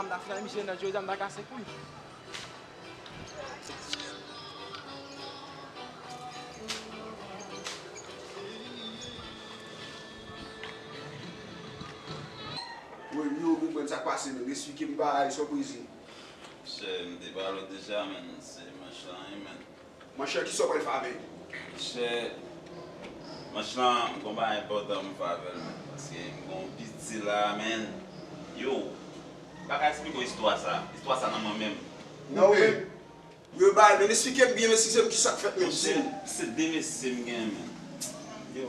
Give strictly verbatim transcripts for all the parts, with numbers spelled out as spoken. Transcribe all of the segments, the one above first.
Lafrè misye nan jodi a, m ta kase kou l. Wi, yo, konprann sa k pase, menm. Esplike m bagay sa w prese. Chè, m te pale w deja, menm. Se manch lan, wi, menm. Monchè, kisa w pral fè avè l? Monchè, manch lan, m gon bagay enpòtan pou m fè avè l, menm. Paske m gon piti la, menm. Yo, m pa ka eksplike w istwa sa. Istwa sa nan mwen menm. Non, menm. Yo, bay, men esplike m byen, men esplike m kisa k fèt menm, di m. Monchè, se de mesye m gen, menm. Yo.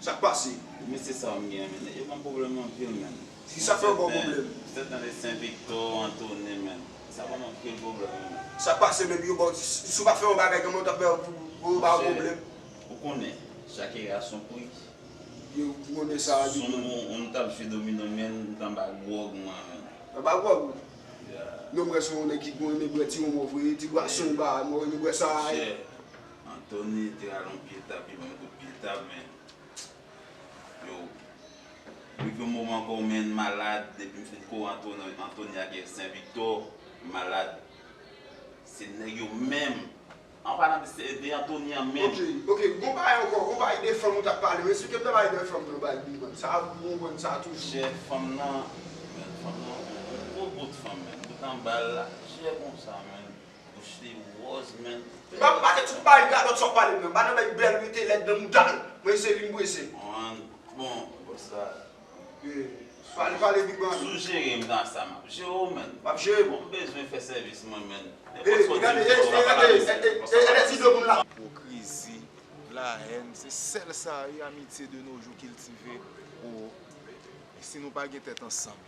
Sa k pase? Mesye sa yo m gen, menm. Yo ban m pwoblèm anpil, menm. Kisa fè w ba w pwoblèm? Sèten de Sen Viktò, Antoni, menm. Sa ban m anpil pwoblèm, menm. Sa k pase menm, yo ba w, si w pa fè yon bagay, kòman w t ap fè pou, pou yo ba w pwoblèm? Ou konnen, chak era a son pri. Yo, ou konnen sa, big man. Si m t ap jwe domino, menm, m t anba gwòg, mwen, menm. Anba gwòg ou? Yeah. Non, m wè se yon nèg ki gon renmen bwè ti wonm vre, ti bwason ba, mwen renmen bwè sa. Chè, Antoni te rale yon pye tab, li ban m kout pye tab, men Yo, rive yon moman ankò, menm, malad, depi m fin kore Antoni, Antoni ak Sen Viktò, malad. Se nèg yo menm. An palan de, se de Antoni an menm. Ok, ok, gon bagay ankò, gon bagay de fanm ou t ap pale, men esplike m nan bagay de fanm nan, bagay big man. Sa, ou konprann sa toujou. Chè, fanm nan, men fanm nan, yon gwo bout fanm, menm. Bout anba l la, chè konsa, menm. Bouch li wòz, menm. M pa, m pa gen tout bagay gadòt sa w pale m nan. M pa nan bay bèl rete lèd nan mouda l. Mwen se li m prese. Bon, bon, bòs la. Pale, pale, big man. Si w jere m nan sa, m ap jere w, menm. W ap jere m? Bon, m bezwen fè sèvis mwen, menm. Nenpòt sa w di m, bòs la, pa la mesye. Ipokrizi, lahèn, se sèl sa, wi, amitye de nos jours kiltive. O, e si nou pa gen tèt ansanm?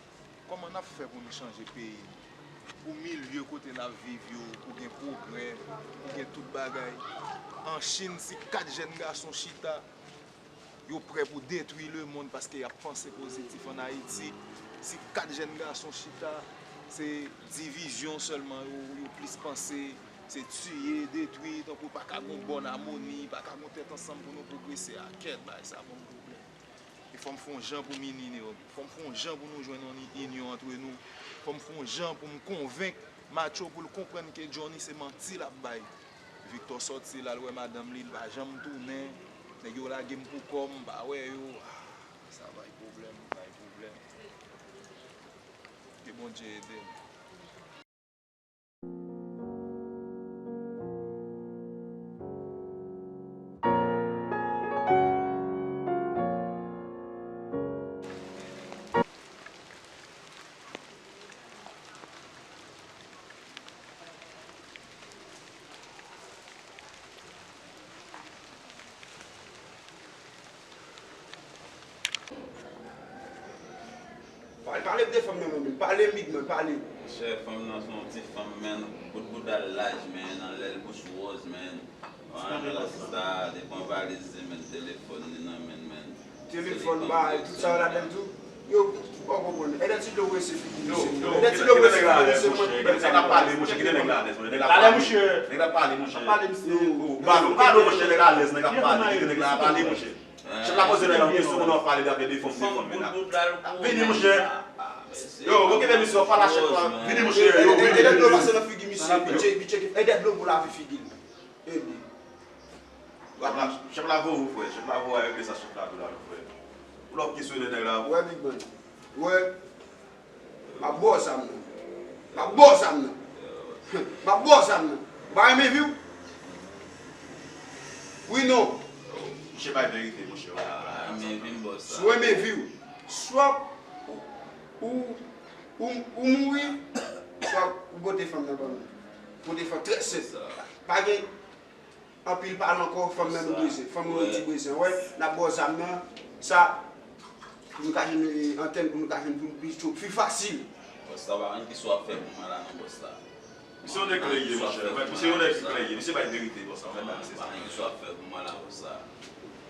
Kòman n ap fè pou nou chanje peyi n? Pou milye kote n ap viv yo, pou gen pwogrè, pou gen tout bagay. An Chin, si kat jèn gason chita, yo prè pou detwi lemonn paske y ap panse pozitif. Ann Ayiti, si kat jèn gason chita, se divizyon sèlman yo, yo plis panse, se tiye, detwi, tankou pa ka gon bòn amoni, pa ka gon tèt ansanm pou nou pwogrese. A kèt, bagay sa ban m pwoblèm. E fò m fè yon jan pou m ini yo. Fò m fè yon jan pou nou jwenn yon inyon antre nou. Fò m fè yon jan pou m konvenk Matcho pou l konprann ke Johnny se manti l ap bay. Victor sòti l al wè madanm li, l pa janm tounen. Nèg yo lage m pou kò m, m pa wè yo. Ah, sa bay pwoblèm, bay pwoblèm. Ke Bondye ede m. Pale, pale m de fanm nan, man. Pale m, big man, pale. Monchè, fanm nan se yon ti fanm, man. Bout bouda l laj, man. Anlè l bouch wòz, man. An, la sista, depi yon valiz li, man, telefòn li nan men l, man. Telefòn, bay, tout sa yo ladan l tou. Yo, ou pa konprann. Edè ti dlo prese figi misye. Edè ti dlo prese figi misye, mwen ki bèl sa. Nèg la pale, monchè, kite nèg la alèz, monchè. Nèg la pale, monchè. Nèg la pale, monchè. Pale, misye. Yo, ba nou, ba nou, monchè, nèg la alèz, nèg la pale, kite nèg la pale, monchè. Chèf la poze nèg la kesyon, moun nan pale de afè de fanm, de fanm, men la. Vini, monchè. Yo, okipe misye, pale a chèf la. Vini, monchè, yo, vini. Edè dlo pase nan figi misye, pitye, pitye, edè dlo pou lave figi l. Ede. Chèf la, chèf la voye w, frè. Chèf la voye w, regle sa chèf la di w la, frè. Ou lòk kesyon de nèg la. Wè, big man. Wè. M ap ba w zam nan. M ap ba w zam nan. M ap ba w zam nan. Ou pa renmen vi w? Wi, non. Misye bay verite, monchè. Ah, renmen vi m, bòs la. Si w renmen vi w, swa ou, ou, ou, ou mouri, swa ou pote fanm nan ban nou. Pote fanm trè senp. Pa gen anpil pale ankò, fanm nan nou bezwen. Fanm nou di bezwen. Wè, n ap ba w zam nan. Sa, pou nou ka jwenn, eh, antèn, pou nou ka jwenn pou nou pi cho, pi fasil. Bòs la, pa gen kisa w ap fè pou mwen la non, bòs la. Misye yon nèg klè li ye, monchè. Misye yon nèg ki klè li ye. Misye bay verite, bòs la. Pa gen kisa w ap fè pou mwen la, bòs la.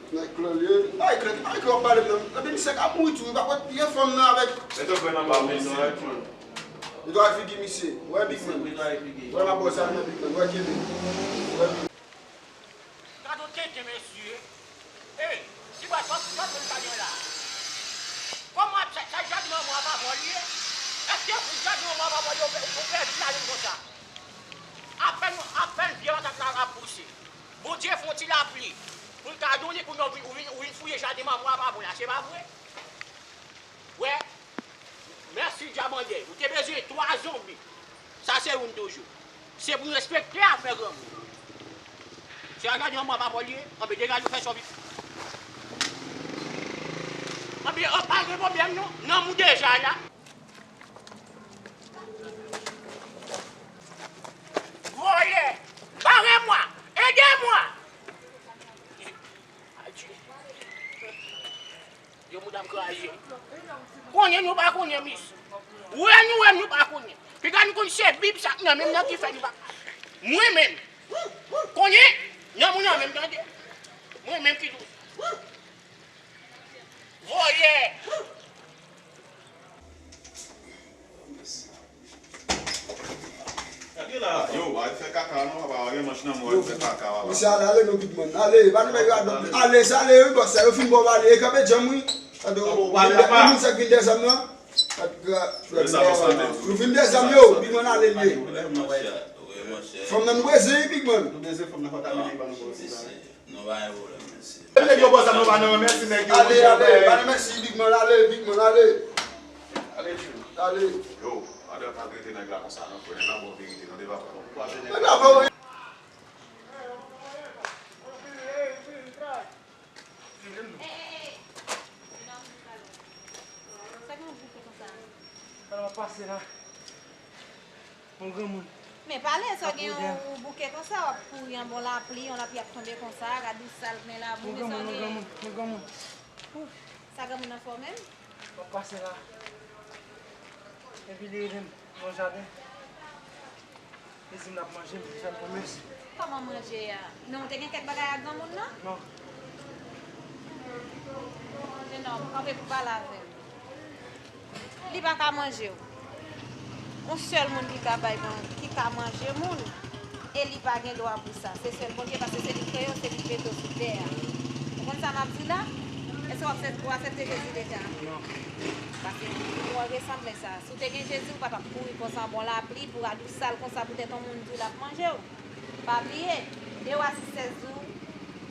Nèg klè li ye. Bay klè, bay klè w ap pale m nan. Epi misye ka mouri tou, li pa pran pye fanm nan avèk. Mete w nan ba misye. Netwaye figi misye. Wè, big man. Wè, m ap ba w zam nan, big man. Wè, kenbe. Wè, big man. Gad yon tenten, mesye. Ey, si bwa twòp, twòp moun pa gen la. Kòman sa, sa jòd manman pa vòl ye? Gade yon manman, yo pè-, yo pèdi lavi konsa. Apèn, apèn vye patat la ap pouse. Bondye fè yon ti lapli pou l ka donnen, kounye a ou vin, ou vin, ou vin fouye jaden manman w a pa bon la, se pa vre? Wè, mèsi Djamandè, ou te bezwen twa zonbi. Sa se youn toujou. Se pou n respekte afè granmoun. Se a gade yon manman pa pòl ye, anben degaje w fè sòvi. Anben, an pa gen pwoblèm non, nanm ou deja la. Vòlè! Bare mwa! Ede mwa! Adye. Yo moun ap kraze. Konnen nou pa konnen, mis. Wè nou wè nou pa konnen. Piga nou konn se Bib sa k nan men m nan ki fè nou pa. Mwen menm. Konnen? Nan moun nan menm tande. Mwen menm ki tou. Vòlè. Gade la, yo, al fè kaka non, papa, pa gen manch nan men w, al fè kaka, papa. Misye ale, ale non, big man. Ale, pa nan nèg yo a dòm. Ale, sa ale, wi, bòs, sa yo fin ba w ale, e kanpe djanm, wi. Gade, yo, moun sa k vin dèyè zam nan. Gade, gade, yo vin dèyè zam yo, big man, ale, li ye. Fanm nan nou bezwen, big man. Nou bezwen fanm nan kontamine, pa nou bon. Nou pa gen pwoblèm, mesye. Nèg yo bò sa nou pa nan mèsi nèg yo. Ale, ale, pa nan mèsi, big man, ale, big man, ale. Ale, tchou. Ale. Yo, Adè pa trete nèg la konsa non, frè, nèg la ba w verite non, de papa. Nèg la ba w. Sa gen yon bouke konsa? Sa w ap pase la? Yon granmoun. Men pale, sa gen yon bouke konsa, w ap kouri anba yon lapli, yon lapli ap tonbe konsa, gad ou sal, men labou, men sa gen. Yon granmoun, yon granmoun. Ouf, sa granmoun nan fò menm? W ap pase la. Epi li rele m nan jaden. Li di m l ap manje m, fè m pwomès. Kòman manje a? Men w te gen kèk bagay ak granmoun nan? Non. Jenòm, kanpe pou pale avè m. Li pa ka manje w. Yon sèl moun ki ka bay ban-, ki ka manje moun, e li pa gen dwa pou sa. Se sèl Bondye, paske se li k kreye w, se li k mete w sou tè a. Ou konn sa m ap di la? Èske w aksep-, ou aksepte Jezi deja? Non. Paske ou wè resanble sa. Si w te gen Jezi, ou pa t ap kouri konsa anba yon lapli pou rad ou sal konsa poutèt yon moun di w l ap manje w. Pa bliye, de wa sis sèz di w,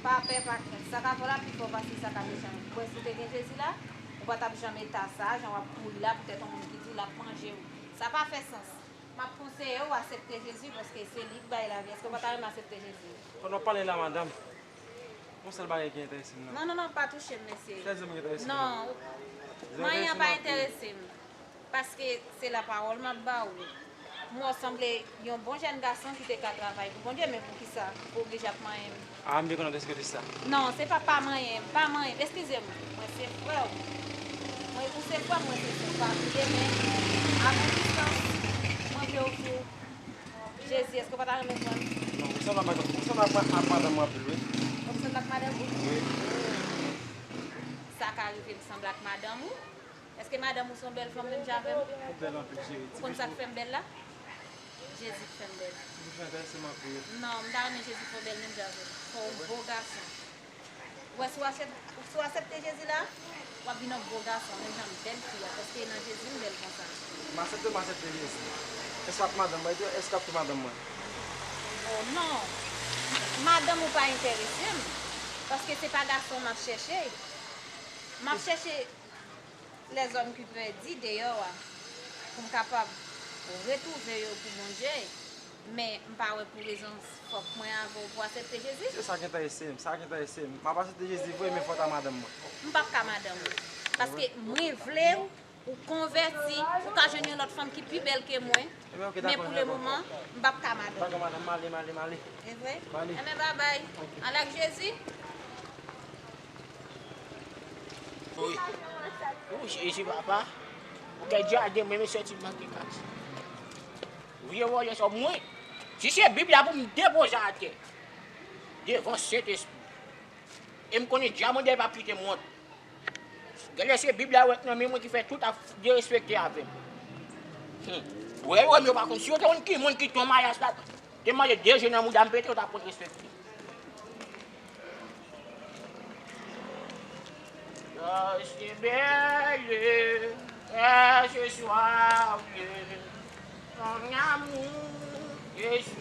pa pè, pa krent. Sa k ap fè w la pi fò pase sa k ap mechan. Ou kwè si w te gen Jezi la, ou pa t ap janm eta sa, jan w ap kouri la, poutèt yon moun ki di w l ap manje w. Sa pa fè sans. M ap konseye w aksepte Jezi, paske se li k bay lavi. Èske w pa ta renmen aksepte Jezi? Pandan w ap pale la, madanm, yon sèl bagay ki enterese m nan. Non, non, non, pa touche m, mesye. Sèl zam ki enterese m nan. Non, manyen an pa enterese m. Paske se lapawòl m ap ba ou. M wè w sanble yon bon jèn gason ki te ka travay pou Bondye, men poukisa ou oblije ap manyen m? A, m byen kontan de sa. Non, se pa pa manyen m, pa manyen m. Eskize m, mwen se frè w. Mwen, ou se frè m, mwen se sè w. Pa bliye, men a yon distans, mwen vle ofri w Jezi. Èske w pa ta renmen pran l? Non, ou sanble ak madanm, ou sanble ak ma-, ak madanm mwen anpil, wi. Ou sanble ak madanm ou? Wi. Sa ka rive m sanble ak madanm ou? Èske madanm ou se yon bèl fanm menm jan avè m? Ou bèl anpil, cheri. Ou konn sa k fè m bèl la? Jezi k fè m bèl. Ou fè enterese m anpil. Non, m ta renmen Jezi fè w bèl menm jan avè m. Fò w bo gason. Ou wè, si w aksep-, si w aksepte Jezi la, w ap vin yon bo gason, menm jan m bèl fi a, paske e nan Jezi m bèl konsa. M aksepte, m aksepte Jezi. Èske w ap madanm mwen? Èske w ap tou madanm mwen? Oh non. Madanm ou pa enterese m, paske se pa gason m ap chèche. M ap chèche lèzòm ki pèdi deyò a, pou m kapab retwouve yo pou Bondye, men m pa wè pou rezon fòk mwen avè w pou aksepte Jezi. Se sa ki enterese m, sa ki enterese m. M ap aksepte Jezi vre, men fò w ta madanm mwen. M p ap ka madanm ou, paske mwen vle w, ou konvèti, ou ka jwenn yon lòt fanm ki pi bèl ke mwen, men pou le moman, m p ap ka madanm ou. Dakò, madanm, m ale, m ale, m ale. E vre? M ale. Enben, babay. Al ak Jezi. Wi. O Jezi papa. Ou gen djade mwen, men sòti manke kat. Vye vòlè sa mwen. Si se Bib la pou m depoze atè. Devan Sentespri. E m konnen djamandè p ap kite m wont. Genlè se Bib la yo wè k nan men mwen ki fè tout ap derespekte avè m. Hum. Wè yo, wè m yo pa konn. Si yo te konn ki moun ki t yon mayas la, te mande de je nan mouda m pete, yo t ap konn respekte. Sa se bèl. Eh, ce soir, mon amour, je suis.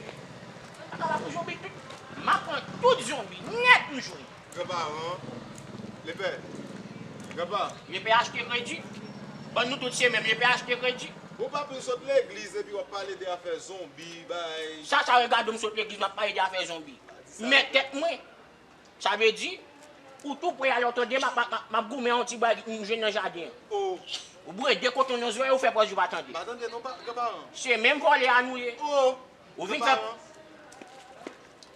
Sa ka la pou zonbi tout. M ap pran tout zonbi nèt m jwe. Granparan, lepè, granpa. Lepè achte kredi. Ban nou tout se menm, lepè achte kredi. Ou pa pou sot legliz epi w ap pale de afè zonbi, bay. Sa, sa regade m sot legliz, m ap pale de afè zonbi. Mèt tèt mwen. Sa vle di, ou tou pre a lè w tande m ap, m ap, m ap goumen yon ti bagay m jwenn nan jaden an. Oh. Ou boure de koton nan zòrèy, ou fè pòz ou pa tande. M pa tande non, pa, granparan. Se menm vòlè a nou ye. Oh. Ou vin fè. Granparan.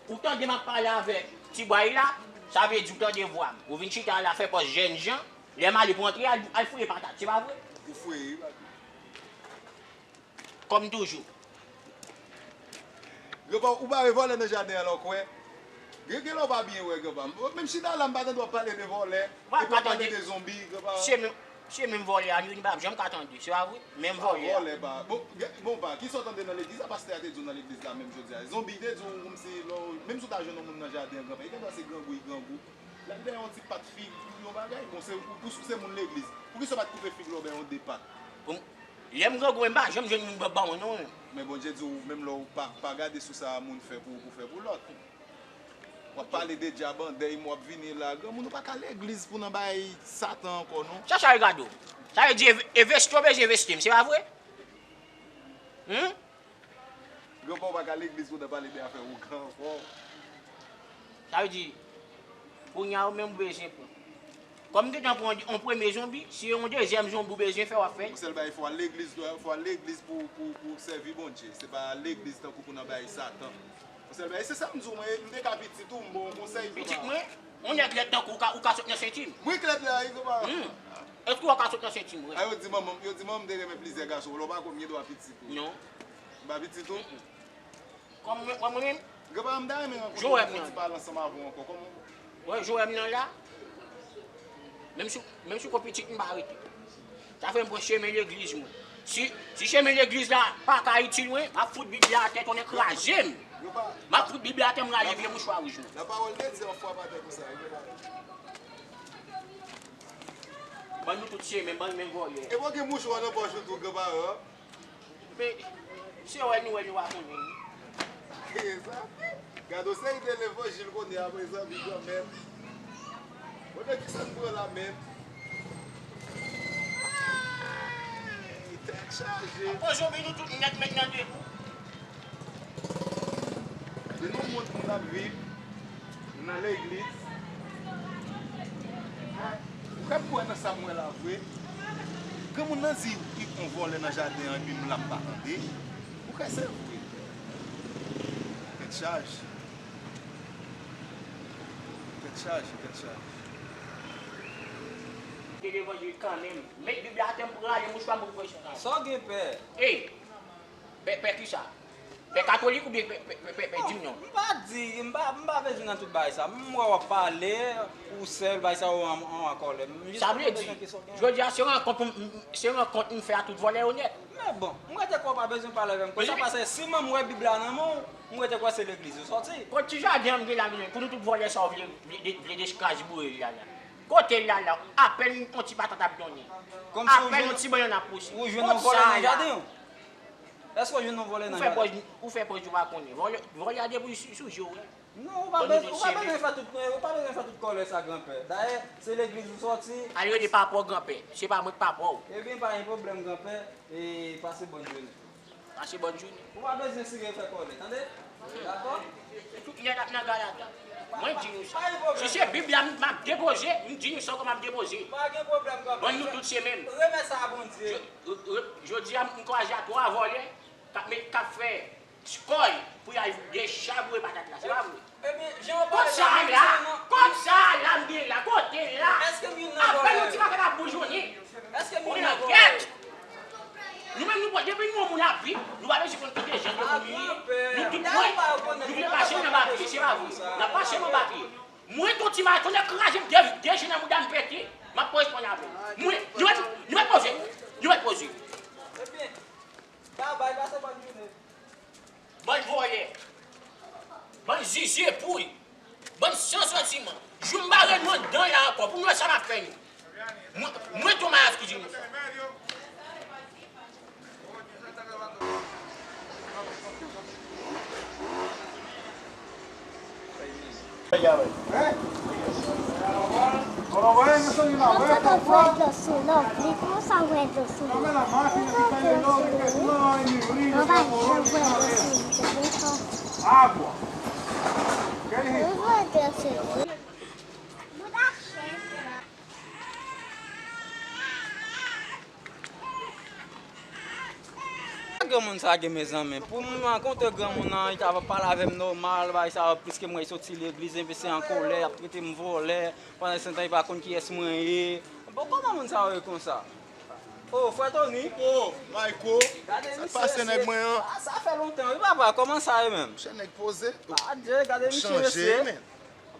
Ou tande m ap pale avèk ti bway la, sa vle di ou tande vwa m. Ou vin chita la fè pòz jènjan, lè m ale pou antre, al, al fouye patat, se pa vre? Ou fouye, wi, papi. Kòm toujou. Granpa, ou pa wè vòlè nan jaden an la, ou kwè? Gen, gen lè w pa byen wè, granpa. Menm chita la, m pa tande w ap pale de vòlè. Epi w ap pale de zonbi, granpa. Se menm, se menm vòlè a, nou, nou pa janm ka tande. Se pa vre? Menm vòlè a. Vòlè pa. Bon, gen, bon, pa, kisa w tande nan legliz la, pastè a te di w nan legliz la menm jodi a? Zonbi te di w kòmsi, lè w, menm si w ta jwenn yon moun nan jaden an, granpa, li gen dwa se grangou, li grangou. L ap dèyè yon ti pat fig, yon bagay. Bon, se, ou, ou, se moun legliz. Poukisa w pa t koupe fig la oubyen yon de pat? Bon, lè m grangou, m pa janm jwenn moun ban, ban mwen, non. Men Bondye di w, menm lè w pa, pa gade sou sa moun fè pou ou, pou fè pou lòt. W ap pale de djab an dèy, m w ap vini la. Granmoun, ou pa ka legliz pou nan bay Satan ankò, non. Sa, sa regade w. Sa vle di, env-, envesti w bezwen envesti m, se pa vre? Humm? Granpa, ou pa ka legliz pou nan pale de afè ougan ankò. Sa vle di, kounye a ou menm ou bezwen pran. Kòm m gentan pran yon premye zonbi, si yon dezyèm zonbi ou bezwen fè, w ap fè l. Yon sèl bagay, fò w al legliz, fò w al legliz pou, pou, pou sèvi Bondye. Se pa legliz tankou pou nan bay Satan. Yon sèl bagay, se sa m di w, mwen, m te ka pitit ou, m ba w yon konsèy. Pitit mwen, yon nèg lèd tankou w ka, ou ka sot nan senti m. Mwen k lèd la, wi, granpa. Humm. Èske w ka sot nan senti m, wi? A, yo di manman, yo di manman m te renmen plizyè gason, lè w pa kwè m gen dwa pitit ou. Non. M pa pitit ou? Mm-mm. Kòm mwen, kòm mwen menm? Granpa, m ta renmen rankontre w pou fè yon ti pale ansanm avè w ankò. Kòman? Wè, Joèm nan la. Menm si, menm si w pitit, m pa rete. Sa fè m pran chemen legliz mwen. Si, si chemen legliz la pa ka itil mwen, m ap fout Bib la atè, tonnè kraze m. M ap fout Bib la atè, m rale vye mouchwa wouj mwen. Lapawòl de Dye ap frape atè konsa, wi, granpa. Ban nou tout chemen, ban menm vòlè. Epi w gen mouchwa nan pòch ou tou, granparan. Men, se wè nou wè nou pa konnen. Gade yon seri de levanjil konnen apre zanmi granmèt. Bon, men kisa n pran la menm? Ay, tèt chaje. Poze w, men nou tout nèt met nan de kou. Men nou monn moun ap viv. Nan legliz. Ou ka kwè nan sa m wè la vre? Granmoun nan di, "Li yon vòlè nan jaden an, epi m la m pa tande." Ou kwè se vre? Tèt chaje. Tèt chaje, tèt chaje. Te levanjil kanmenm. Met Bib la atè, m prale, mouchwa m pou pran sa. Sa w gen pè? Ey! Pè, pè kisa? Pè katolik oubyen pè, pè, pè, pè, pè, di m non. M pa di, m pa, m pa bezwen nan tout bagay sa. M wè w ap pale, ou sèl, bagay sa yo an, an, an kòlè. M jis bezwen kesyon gen. Sa vle di, jodi a se rankont pou m, m, se rankont m fè a tout vòlè yo nèt. Men bon, m rete kwè w pa bezwen pale avè m konsa, paske si m wè Bib la nan men w, m rete kwè se legliz ou sòti. Kot ti jaden an m gen la, pou nou tout vòlè sa w vle, vle, vle dechraje boure l la la. Kote l la la, apèn yon ti patat ap donnen. Apèn yon ti bannann ap pouse. Kot sa la? Èske w jwenn yon vòlè nan jaden w? Ou fè pòz, ou fè pòz ou pa konnen. Vòlè, vòlè a depi sou, sou je w, wi. Non, ou pa bezwen, ou pa bezwen fè tout, ou pa bezwen fè tout kòlè sa, granpè. Dayè, se legliz ou sòti. Al rele papa w granpè. Se pa mwen k papa w. Ebyen, pa gen pwoblèm, granpè. E pase bòn jounen. Pase bòn jounen. Ou pa bezwen sire fè kòlè, tande? Dakò? Tout nèg ap nan galata. Mwen di nou sa. Si se Bib la m ap depoze, m di nou sa kòman m ap depoze. Pa gen pwoblèm, granpè. Ban nou tout se menm. Remèt sa a Bondye. Je-, je-, jodi a, m kwaze a twa vòlè k ap met, k ap fè skòy pou y al dechaboure patat la. Se pa vre? Ebyen, jan w pale la, menm si se nan... Kot sa a la, m gen la, kote l la? Apèn yon ti patat ap boujonnen. Ou nan gèt. Nou menm, nou pran, depi nou wè yon moun ap viv, nou pa bezwen konn ki de jan de moun li ye. Nou tout mwen, nou vle pase nan anba pye, se pa vre. N ap pase nan anba pye. Mwen, ton ti maton, nèg kraze m de, de je nan mouda m pete. M ap koresponn avè w. Mwen, nou mèt, nou mèt poze. Nou mèt poze. Babay, pase bòn jounen. Bann vòlè. Bann zizyepouy. Bann san santiman. Jou m bare nou anndan la ankò, pou m wè sa m ap fè nou. Mwen, mwen Tomayas ki di nou sa. Mwen pa ka bwè dlo sou non, li kòmanse bwè dlo sou li. Mwen pa ka bwè dlo sou li. Mwen pa ka bwè dlo sou li. Mwen pa ka bwè dlo sou li. Granmoun sa gen, mezanmi. Pou m rankontre granmoun nan, li t ap pale avè m nòmal, bagay sa yo, piske m wè li soti legliz, envesti an kolè, ap trete m vòlè, pandan se tan li pa konn kiyès mwen ye. Bon, kòman moun sa yo ye konsa? Oh, frè Tony. Oh, Mayko. Gade misye, mesye. Sa k pase, nèg mwen an? Ah, sa fè lontan, wi, papa. Kòman sa ye menm? Monchè, nèg poze. Adye, gade misye, mesye. Ou chanje, men.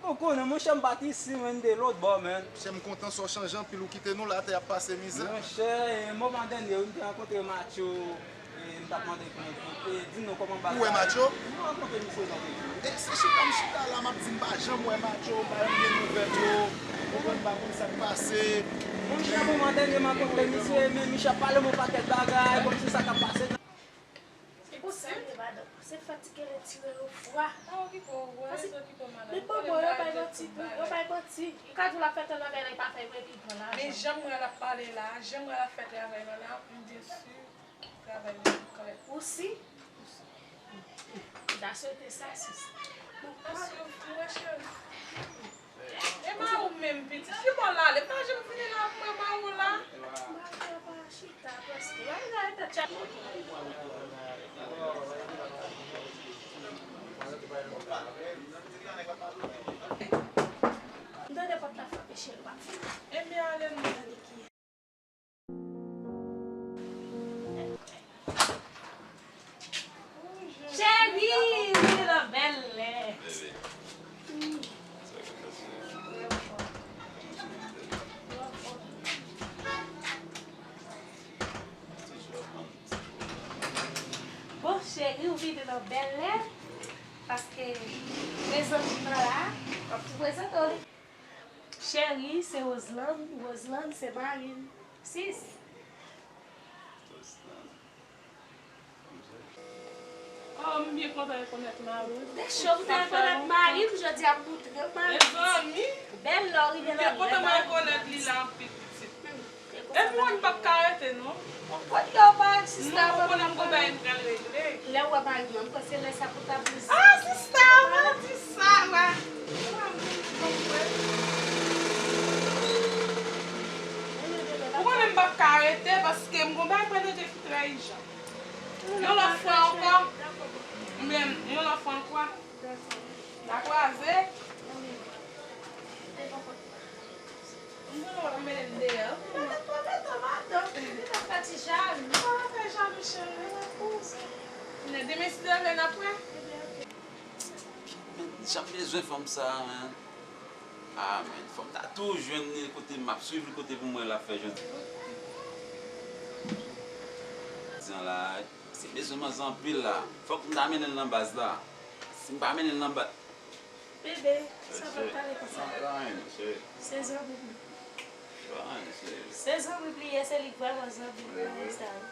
Ou konnen, monchè, m pa t isi, men, m te lòt bò, men. Monchè, m kontan sa w chanje anpil, ou kite nou la, tè ap pase mizè. Monchè, e, moman dènye, wi, m te rankontre Matyo, e, m t ap mande kòman, e, di nou kòman bagay. Ou wè Matyo? M rankontre misye nan legliz. E, se chita m chita la, m ap di m pa janm wè Matyo, m pa janm gen nouvèl yo, ou konprann, m pa konn sa k pase. Monchè, moman dènye m rankontre misye, men misye ap pale m yon pakèt bagay, kòmsi sa k ap pase. Ou sèt? Se fatige lè tire yo fwa. Pa okipe w, wè, se okipe w, madanm. Li bon, bon, yo bay manti, yo bay manti. Li ka di w l ap fè tèl bagay la, li pa fè, epi li pran lajan. Men jan m wè l ap pale la, jan m wè l ap fè travay la la, m byen si travay la ap klè. Ou si? M ta swete sa, sis. Bon, pa okipe w, cheri. E mari w menm, pitit? Ki bò l ale? M pa janm vini la pou mwen mari w la. Mari w pa chita, prèske. Mari w la, e tèt chaje. M tande pòt la frape, cheri, w ap vini. Ebyen, ale non. Cheri, ou vini nan bèl lè. Bon, cheri, ou vini nan bèl lè, paske prezan m nan la, m ap tou prezante w li. Cheri, se Roseland, Roseland, se mari m. Sis. Oh, m byen kontan rekonèt mari w. Decho, m te rekonèt mari m, jodi a m moutre w mari m. Mezanmi. Bèl lè w rive nan bèl. M byen kontan mwen rekonèt li la anpil, pitit. Epi mwen m p ap ka rete non. Ou konn yo pa sista. Non, ou konnen m gon bagay m pral regle. Lè w wè mari m, m panse lè sa pou ta blize. Ah, sista, ou pa di sa, wè. Ou konnen m p ap ka rete paske m gon bagay m pral regle ki trè ijan. Yon lòt fwa ankò. Oubyen yon lòt fwa ankò. La kwaze. M konnen w ap mennen m deyò. Mete pwòp etan madanm. Li t ap fè ti jalou. Ou pa fè jalou, cheri. Konnen demen si Dye vle n ap wè. Men, jan m bezwen fanm sa a, men. Ah, men, fò m ta tou jwenn li kote m ap swiv li kote pou m wè l ap fè jodi. Jan la, se bezwen manzè anpil la. Fòk m ta mennen l nan baz la. Si m pa mennen l nan baz. Bebe, sa pral pale konsa. Se zanmi m. Se zanmi m li ye, se li k vrèman zanmi m nan instagram.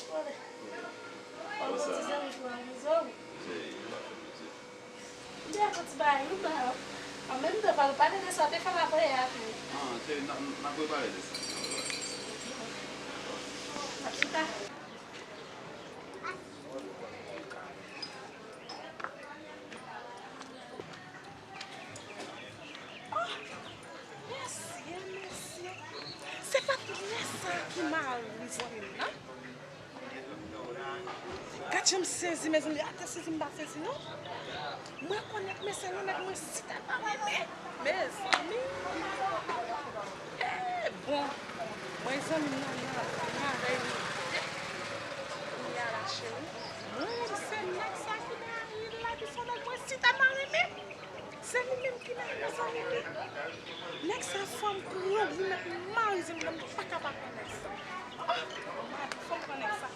Bon, bon ti zanmi pou anvize w. M te fè ti bagay wi ba. An menm tan, fò nou pale de sa w te fè m avanyè a tou. Ah, cheri, n ap, n ap repale de sa. N ap chita. Oh, mesye, mesye. Se pa t lè sa ki mari zanmi m nan? Gad jan m sezi, mezanmi. Atè sezi m pa sezi, non. Mwen konèt mesye yon nèg mwen si tèlman renmen. Mezanmi. Eh, bon. Mwen zanmi m nan, nan, nan, nan, kounye a la, cheri. Mwen, se nèg sa ki mari la, ki se nèg mwen si tèlman renmen. Se li menm ki mari zanmi m. Nèg sa, fò m pran li mèt mari zanmi m nan, m pa ka pa pran nèg sa. Ah, fò m pran nèg sa.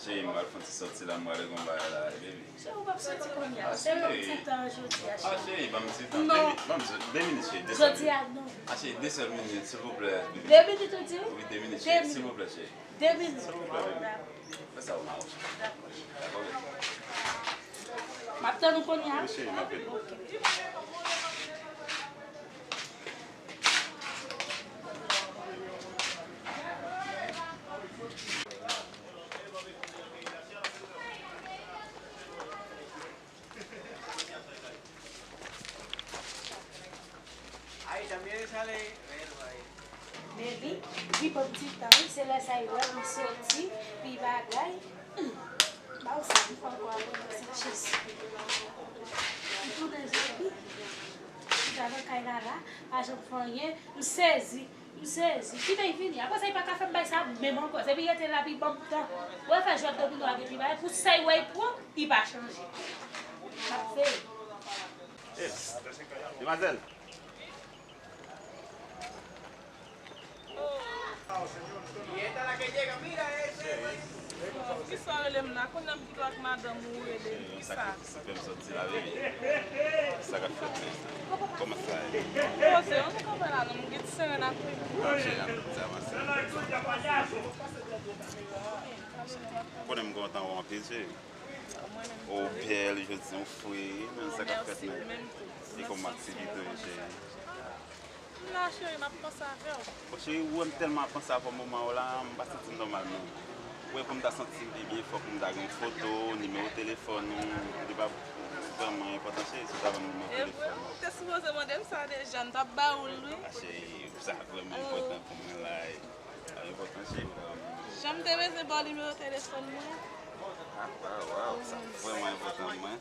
Cheri, m pral fè yon ti sòti la, m pral gon bagay la, baby. Cheri, ou p ap sòti kounye a. Se ban m ti tan jodi a, cheri. Ah, cheri, ban m ti tan. Non. Baby, ban m de minit, cheri, de sèl minit. Jodi a, non. Ah, cheri, de sèl minit, silvouplè, baby. De minit, ou di? Wi, de minit, cheri, silvouplè, cheri. De minit. Silvouplè, baby. Fè sa ou ma ou. Dakò. Dakò, baby. M ap tann ou kounye a. Wi, cheri, m ap vini. Ok. Ahí también sale. Baby, li ban m ti tan, wi, se lè sa yo wè m soti, pi bagay. Hmm. Ba w sa, m fè ankò avè w, se Jezi. M tounen jodi. M ta nan kay la la, pa janm fè anyen. M sezi, m sezi. Kite l vini. Apre sa, li pa ka fè m bay sa menm ankò. Se pou l rete la, pou l ban m tan. Wè fè jwèt domino ak epi bagay, pou sa l wè l pran, li pa chanje. M ap veye. Eh, demwazèl. Kisa w rele m la? Kounye a m pito ak madanm ou rele m. Kisa? Sa k fè m sòti la, baby. Sa k ap fèt, men? Kòman sa ye? Poze, ann kanpe la, non, m gen ti seren apre. Ok, ann avanse. Konnen m kontan wè w anpil, cheri. Ou bèl, jodi, ou fre, men sa k ap fèt, men? E kòman aktivite w ye, cheri? M la, cheri, m ap panse avè w. Bon, cheri, ou wè m tèlman ap panse avè w moman w la, m pa santi m nòmal, non. Ou wè, pou m ta santi m pi byen, fòk m ta gen yon foto, nimewo telefòn ou, li pa vrèman enpòtan, cheri, si w ta ban m nimewo telefòn ou. Ou te sipoze mande m sa deja, m t ap ba ou l, wi. A, cheri, sa vrèman enpòtan pou mwen la. Sa enpòtan, cheri, m ta ban m nimewo. Jan m te bezwen ba w nimewo telefòn mwen. Ah, waw, waw, sa vrèman enpòtan pou mwen.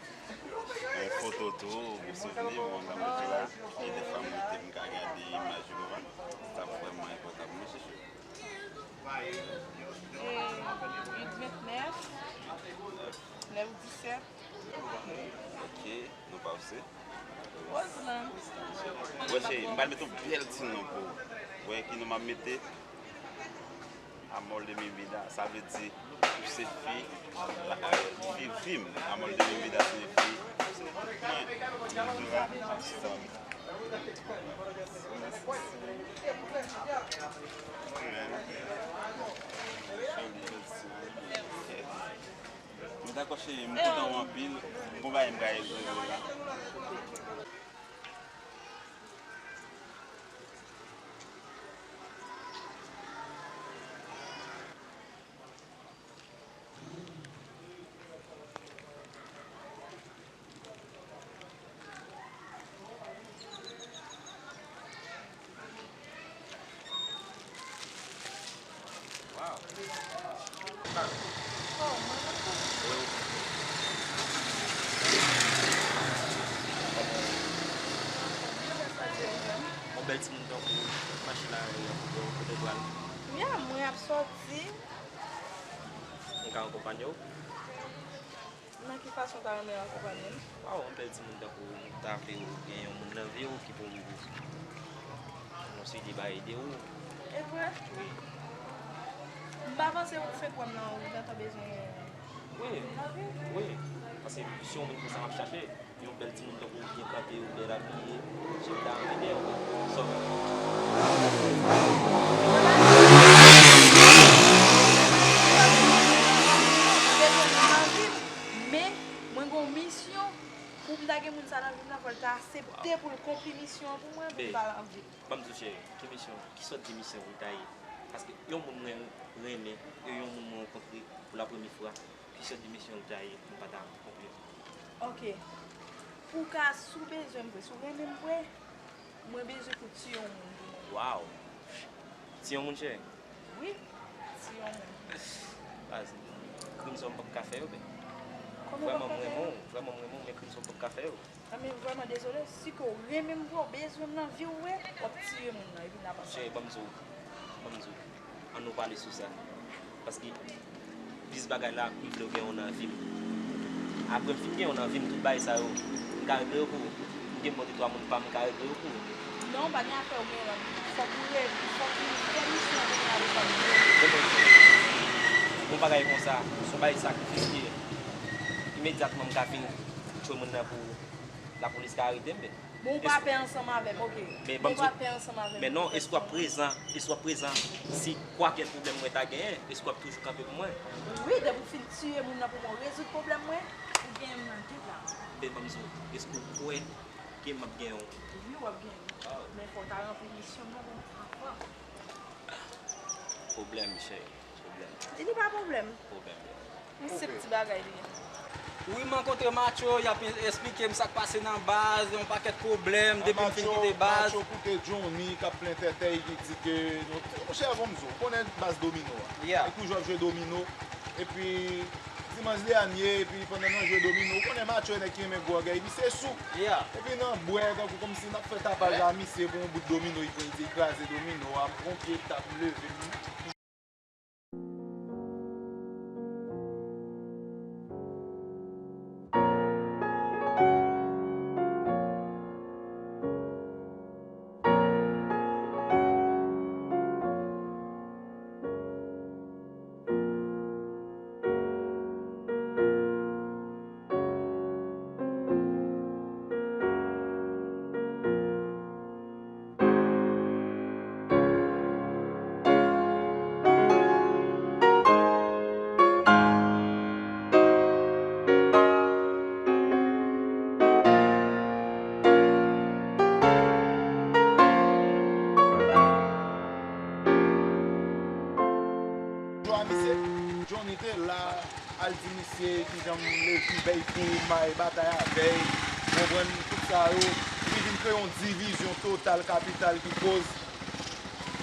Yon foto tou, pou souvni, bon, jan m di la, e defwa m rete m ka gade imaj yo, sa vrèman enpòtan pou mwen, chouchou. E uit vennèf, nèf disèt. Ok, non pa w se? Roseland. Wè, cheri, m pral mete yon bèl ti non pou ou. Wè ki non m ap mete? Amor de mi vida, sa vle di ou se fi lakay, fi, fi m. Amor de mi vida siyifi ou se tout mwen. Mwen, mwen, mwen, mwen. Mwen dakò, cheri, m kontan w anpil. Bon bagay m ka regle la. Waw. Yon bèl timoun tankou w, machin la, kote w pral? Ya, mwen ap sòti. M ka akonpanye w? Nan ki fason w ta renmen akonpanye m? Waw, yon bèl timoun tankou w, m ta vle w gen yon moun nan vi w ki pou yon seri de bagay ede w. E vre? Wi. M pa panse ou fenk wè m nan, ou gentan bezwen moun nan vi w? Wi, wi. Paske si yon moun konsa m ap chache, yon bèl timoun tankou w, byen kanpe, ou bèl abiye, chèf ta anvi dèyè w. Sòf. Men, mwen gen yon misyon. Pou m ta gen moun sa nan vi m nan, fò l ta aksepte pou l konpli misyon an pou mwen, pou m pa nan vi l. Ban m di w, cheri, ki misyon, ki sòt de misyon pou l ta ye? Paske yon moun mwen renmen, e yon moun mwen rankontre pou la premye fwa, ki sòt de misyon l ta ye pou m pa ta konpli? Ok. Pou w ka, si w bezwen m vre, si w renmen m vre, mwen bezwen pou w tiye yon moun pou mwen. Waw! Tiye yon moun, cheri? Wi, tiye yon moun. Baz, krim sa w m p ap ka fè yo, men. Kòman w p ap ka fè yo? Vrèman, m renmen w, vrèman, m renmen w, men krim sa w m p ap ka fè yo. Nan, men vrèman dezole, si ke w renmen m vre, w bezwen m nan vi w vre, w ap tiye moun nan, epi n ap ansanm. Cheri, ban m di w, ban m di w, ann nou pale sou sa. Paske plis bagay la, m vle w gen yon nan vi m. Apre m fin gen yon nan vi m, tout bagay sa yo, m ka regle yo pou ou. M gen m monte twa moun pa m, m ka regle yo pou ou. Non, pa gen afè w gen yon nan vi m. Fòk ou re-, fòk ou fè misyon pou nou ale fòk ou Yon bagay konsa, se yon bagay sakrifis li ye. Imedyatman m ka vin tchwe moun nan pou lapolis ka arete m, men. Bon, ou pa pè ansanm avè m, ok. Men ban m di w, ou pa pè ansanm avè m. Men non, èske w ap prezan, èske w ap prezan si kwakèl pwoblèm mwen ta genyen, èske w ap toujou kanpe pou mwen? Wi, depi w fin tiye moun nan pou mwen rezoud pwoblèm mwen, ou genyen m nan tout la. Men ban m di w, èske w kwè ke m ap genyen w? Wi, w ap genyen m. Men fò w ta ranpli misyon m nan avan. Pwoblèm, cheri. Pwoblèm. Li pa pwoblèm. Pwoblèm, yeah. M se ti bagay li ye. Wi, m rankontre Matcho, y ap esplike m sa k pase nan baz, yon pakèt pwoblèm, depi m fin kite baz. Matcho koute Johnny k ap plen tètèy, ki di ke, monchè, bon, m di w, ou konnen baz domino a. Yeah. Li toujou ap jwe domino. Epi, dimanch dènye, epi pandan n ap jwe domino, ou konnen Matcho e nèg ki renmen gwo ògèy, misye sou. Yeah. Epi nan bwè, tankou kòmsi n ap fè tapaj la, misye pran yon bout domino, li pran, li kraze domino a, m pran pye tap, m leve, m Jwa misye, Johnny te la, al di misye kijan m leve, m bay kou, m bay batay avè l, konprann tout sa yo. Li vin kreye yon divizyon total kapital ki koz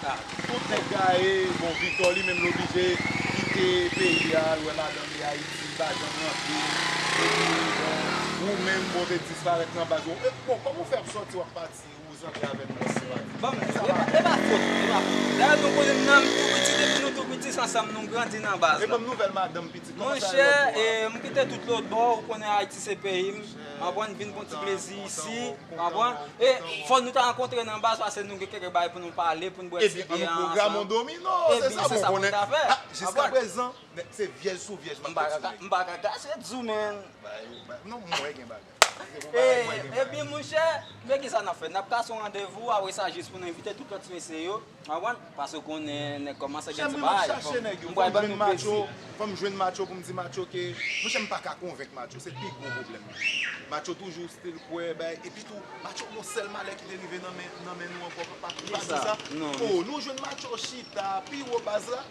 tout nèg gaye. Bon, Victor li menm l oblije kite peyi a, l wè madanm li Ayiti, li pa janm rantre. Epi, bon, ou menm, bon, w te disparèt nan baz ou. E, bon, kòman w fè ap sòti, w ap pati? Ou zanmi avè nou, mèsi, Madi. Ban m, e pa, e pa fòt, e pa fòt. Dayè, nou konnen m nan, m tou piti, depi nou tou piti, se ansanm nou grandi nan baz la. E ban m nouvèl madanm, pitit, kòman sa ye lòt bò a? Monchè, e, m kite tout lòt bò, ou konnen Ayiti se peyi m, m aprann vin pran ti plezi isi, m aprann. E, fò nou ta rankontre nan baz, paske nou gen kèk bagay pou nou pale, pou nou bwè ti byè ansanm. Ebyen, ann nou pwograme yon domino, se sa m konnen. Ebyen, se sa pou nou ta fè. A, jiskaprezan, se vyèj sou vyèj m ap kontinye. M pa ka, m pa ka kache di w, men. Bay, bay. Non, mwen gen bagay. Se pou bagay mwen gen bagay. Epi, monchè, men kisa n ap fè? N ap kase yon randevou, apre sa, jis pou nou envite tout lòt ti mesye yo, w konprann? Paske w konnen, nèg kòmanse gen ti bagay. Monchè, mwen ap chache nèg yo. Fò m jwenn Matcho, fò m jwenn Matcho pou m di Matcho ke, monchè, m pa ka konvenk Matcho, se pi gwo pwoblèm mwen. Matcho toujou still kwè, bay, epi tou, Matcho gon sèl malè ki te rive nan men, nan men nou ankò, papa. Ou pa di sa? Non. Oh, nou jwenn Matcho chita, pi wo baz la,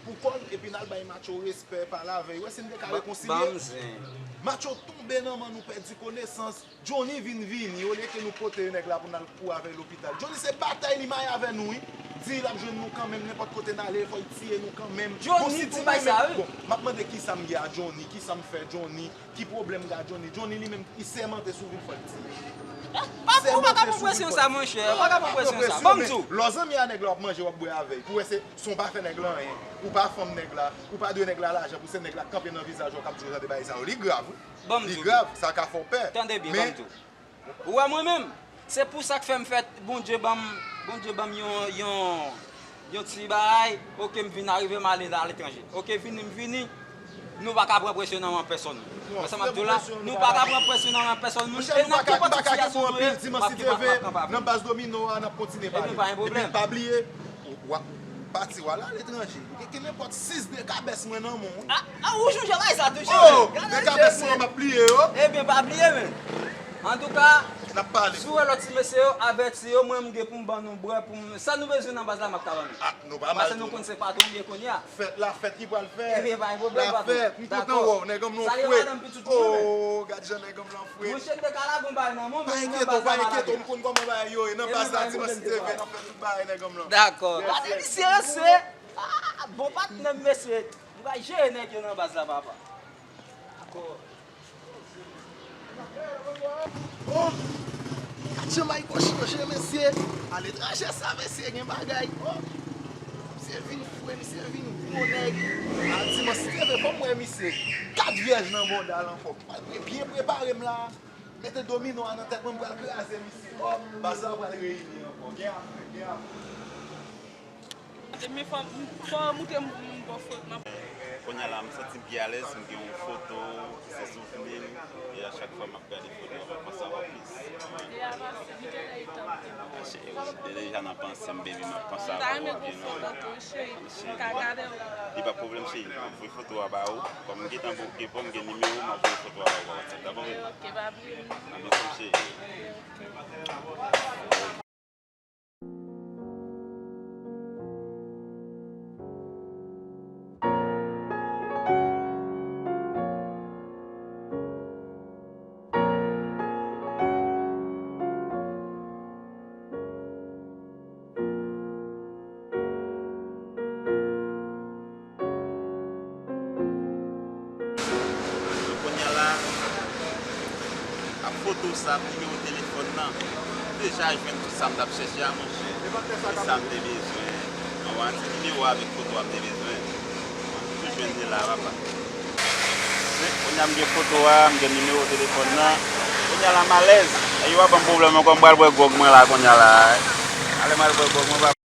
pou kò l, epi n al bay Matcho respè, pale avè l. Ou wè si n te ka rekonsilye? Matcho tonbe nan men nou, pèdi konesans. Johnny vin vini, olye ke nou pote nèg la pou n al kouri avè l lopital. Johnny se batay li maye avè nou, wi. Di l ap jwenn nou kanmenm, nenpòt kote n ale, fò l tiye nou kanmenm. Bon, si tou mwen menm, bon, m ap mande kisa m ye a Johnny, kisa m fè Johnny, ki pwoblèm m gen a Johnny. Johnny li menm, li sèmante sou vi l fò l tiye. Ou pa ka pran presyon sa, monchè. Ou pa ka pran presyon sa. Ban m di w. Lè w zanmi a nèg la, w ap manje, w ap bwè avè l. Pou wè se, si w pa fè nèg la anyen, ou pa fanm nèg la, ou pa dwe nèg la lajan, pou se nèg la k kanpe nan vizaj ou k ap di w jan de bagay sa yo, li grav, wi. Ban m di w. Li grav, sa ka fè w pè. Tande byen, ban m di w. Ou wè mwen menm, se pou sa k fè m fè Bondye ban m, Bondye ban m yon, yon, yon ti bagay, oke, m vin arive, m ale aletranje. Oke, vini, m vini, nou pa ka pran presyon nan men pèsonn. Wè sa m ap di w la? Nou pa ka pran presyon nan men pèsonn moun. Monchè, e nou nan pa ka, nou pa ka kenbe w anpil, dimanch si Dye vle, nan baz domino a, n ap kontinye pale. Ebyen, pa gen pwoblèm. Epi pa bliye, w ap pati, w al aletranje. Gen, gen nenpòt sis dekabès mwen nan men w, wi. A, a, ou sonje bagay sa tou, cheri. Oh, dekabès mwen, m ap pliye yo. Ebyen, pa bliye, men. Antouka, n ap pale, si w wè lòt ti mesye yo, avèti yo, mwen, m gen pou m ban nou bwè, pou m, sa nou bezwen nan baz la, m ap ka ban nou. A, nou pa mal tou, non. Paske nou konn se patwon m ye kounye a. Fèt la, fèt ki pral fèt. Ebyen, pa gen pwoblèm, patwon. Dakò. Sa ye madanm pitit ou, men. Oh, gad jan nèg anm lan fre. Monchè, m te ka lage yon bagay nan men w, men nan baz la, m pa lage. Pa enkyete w, pa enkyete w, m konn kòman bagay yo ye. Nan baz la, dimanch si Dye vle, n ap fè tout bagay, nèg anm lan. Dakò. Gade misye, mesye. Ah, bon patnè m, mesye. M pral jere nèg yo nan baz la, papa. Dakò. Oh! Gad jan Mayko chanje, mesye. Aletranje sa, mesye, gen bagay. Oh! Misye vin fre, misye vin gwo nèg. A dimanch si Dye vle, fò m wè misye. Kat vyèj nan bonda l ankò. Mwen byen prepare m la. Mete domino a nan tèt mwen, m pral kraze misye. Oh! Baz la pral reyini ankò. Gen afè, gen afè. Men fò, fò moute m, m bò frè m. Kounye a la, m santi m pi alèz, m gen yon foto ki se souvni m, e a chak fwa m ap gade foto a, m ap panse a w plis. Deja, m ap panse, m te nan eta m te. Cheri, ou te deja nan panse m, baby, m ap panse a w byen lwen. M ta renmen gen foto tou, cheri. M ka gade w. Li pa pwoblèm, cheri. M ap voye foto a ba ou. Kòm m gentan gen, m gen nimewo, m ap voye foto a ba ou pa WhatsApp. Dakò, baby? Ok, papi. Nan men w, cheri. Kounye a la, ak foto sa, ak nimewo telefòn nan, m deja jwenn tout sa m t ap chèche a, monchè. E sa m te bezwen. Ann wè ti nimewo avèk foto a m te bezwen. M tou jwenn li la, papa. Kounye a m gen foto a, m gen nimewo telefòn nan. Kounye a la, m alèz. E yo pa ban m pwoblèm ankò, m pral bwè gwòg mwen la, kounye a la. Ale m al bwè gwòg mwen, papa.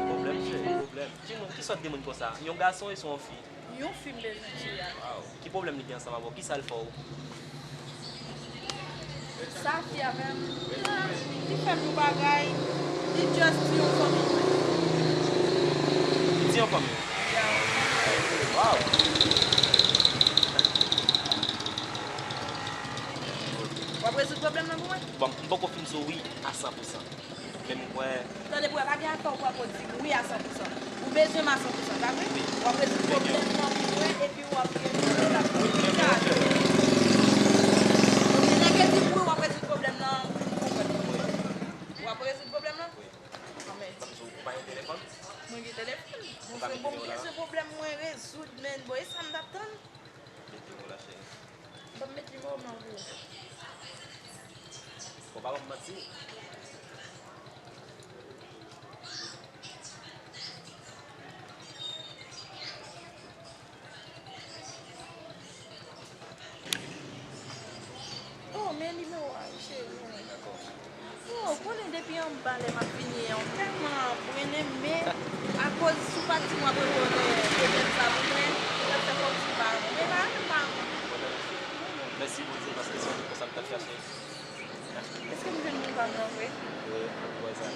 Pwoblèm, cheri, pwoblèm. Timoun, ki sòt de moun konsa? Yon gason e se yon fi? Yon fi m bezwen tire a. Waw. Ki pwoblèm li gen ansanm avè w? Kisa l fè w? Sa fi a fè m, li fè m yon bagay, li just di yon fanmi mwen. Li di yon fanmi w? Yeah. Waw. W ap rezoud pwoblèm nan pou mwen? Bon, m poko fin sou wi a san pou san. Men m kwè. Tande, pou wè, pa gen afè ou poko di m wi a san pou san. Ou bezwen m a san pou san, ta vre? Wi. W ap rezoud pwoblèm nan pou mwen, epi w ap gen pwoblèm la pou mwen. Wi, men, men, men. Nèg yo di m wi, w ap rezoud pwoblèm nan pou mwen. W ap rezoud pwoblèm nan? Wi. Anmède. Ou pa gen telefòn? Mwen gen telefòn. Bon, bon, m bezwen pwoblèm mwen rezoud, men. Bon, e sa m t ap tann? Mete w la, cheri. Ban m met nimewo m nan pou ou. Bon, pa ban m manti. Oh, men nimewo a wi, cheri. Yo, ou konnen depi anba lè m ap vini an, ou tèlman brennen m, men akoz si w pa t di m w ap rezoud pwoblèm sa pou mwen, m t ap fè kòmsi m pa renmen w. Men pa renmen m, pa renmen w. Mèsi Bondye, paske se yon moun konsa m t ap chache. Èske m jwenn moun pa m nan vre? Wi, m wè sa.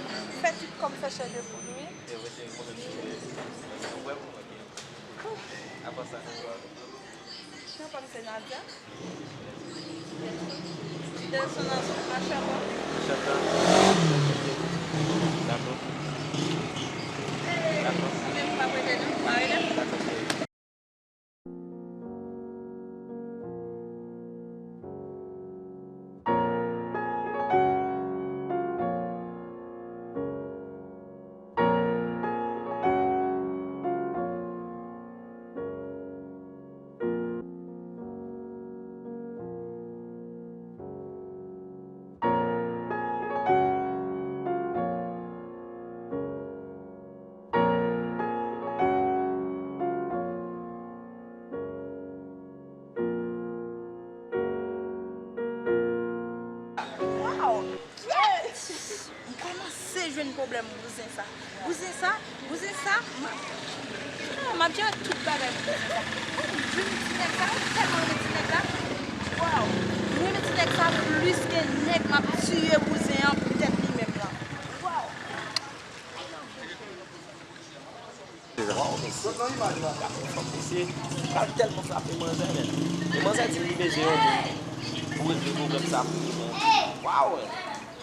Fè tout kò m fè chè de poul, wi. E wi, cheri, mwen menm tou. Ou wè pou mwen, ok. Apre sa, Nan pa m se Nadia. Ti Delson nan Achata. Achata. Dakò. Dakò. Mwen menm m pa prete non, m pa rele. Dakò, cheri. Waw! Yes! M kòmanse jwenn pwoblèm bouzen sa. Bouzen sa, bouzen sa, m ap, ah, m ap jere tout bagay pou bouzen sa. Oh, m jwenn ti nèg sa, m tèlman renmen ti nèg la. Waw! M renmen ti nèg sa plis ke nèg m ap tiye bouzen an poutèt li menm lan. Waw! Waw, mesye. Gason fanm, mesye. Pral tèlman frape manzè, men. E manzè di m li bezwen yon moun pou regle pwoblèm sa pou li, men. Waw,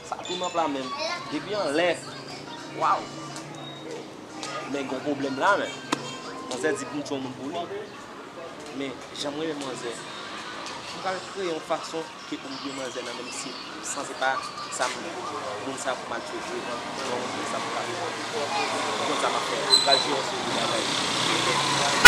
sa tou nan pla menm. Depi anlè. Waw. Men gen yon pwoblèm la, men. Manzè di pou m tchwe yon moun pou li. Men, jan m renmen manzè, m pral kreye yon fason ke pou m gen manzè nan menm si, san se pa sa m, moun sa pou maltrete, non, non, sa pou pa. Ou konn sa m ap fè. M pral jere yon seri de bagay.